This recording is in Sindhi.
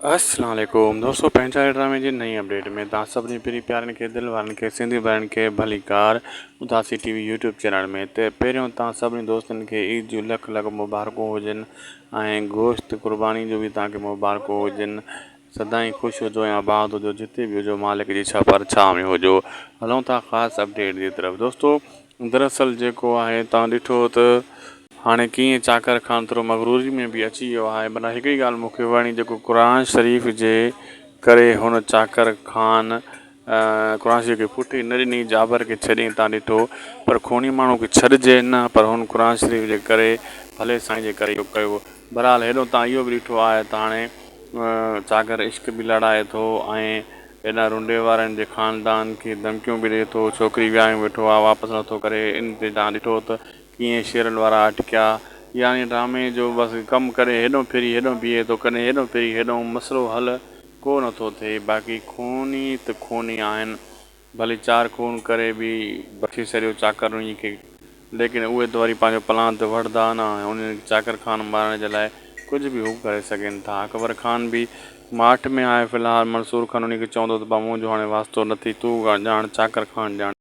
السلام عليڪم دوستو پنهنجا ڊرامي جي نئين اپڊيٽ ۾ توهان سڀني پرين پيارن کي دل وارن کي سنڌي ڀائرن کي ڀليڪار Udasi T V YouTube channel ۾ ته پهريون توهان سڀني دوستن کي عيد جون لک لک مبارڪون هجن ۽ گوشت قرباني جو به توهان کي مبارڪون هجن سدائين خوش هجو ۽ آباد هجو جتي به هجو مالڪ جي ڇپر ڇانو ۾ هجو هلون ٿا خاص اپڊيٽ جي طرف دوستو دراصل جيڪو آهي توهان ڏٺو ته هاڻي ڪيئن چاڪر خان ٿورو مغروري ۾ به اچي ويو آهي ڀلا هڪڙي ڳالهه مون کي وڻي جيڪو قرآن شريف جي ڪري هن چاڪر خان قرآن شريف کي پٺي نه ڏني جابر کي ڇڏين تان ڏٺو پر خوني ماڻهو کي ڇڏجي نه پر هن قرآن شريف جي ڪري ڀلي سائين جي ڪري اهو ڪيو بھرحال هيڏو تان اهو به ڏٺو آهي ته هاڻي چاڪر عشق به لڙائي ٿو ۽ هيڏانهن رنڊي وارن جي خاندان کي ڌمڪيون به ڏئي ٿو، ڇوڪري وياهيون ويٺو آ واپس نٿو ڪري، ان تي تان ڏٺو ته ڪيئن شيرن وارا اٽڪيا، يعني ڊرامي جو بس ڪم ڪڏهن هيڏهون ڦري هيڏهون بيهي ٿو ڪڏهن هيڏهون ڦري هيڏهون مسئلو حل ڪو نٿو ٿئي، باقي خوني ته خوني آهن، ڀلي چار خون ڪري به بخشي ڇڏيو چاڪر انهي کي ليڪن اهي ته وري پنهنجو پلان ته وٺندا نه ۽ انهن کي چاڪر خان مارڻ جي لاء ڪجهه به هو ڪري سگهن ٿا اڪبر خان به ماٺ ۾ آهي في الحال منصور خان انهي کي چوندو ته با منهنجو هاڻي واسطو نه ٿي تون ڄاڻ چاڪر خان ڄاڻي.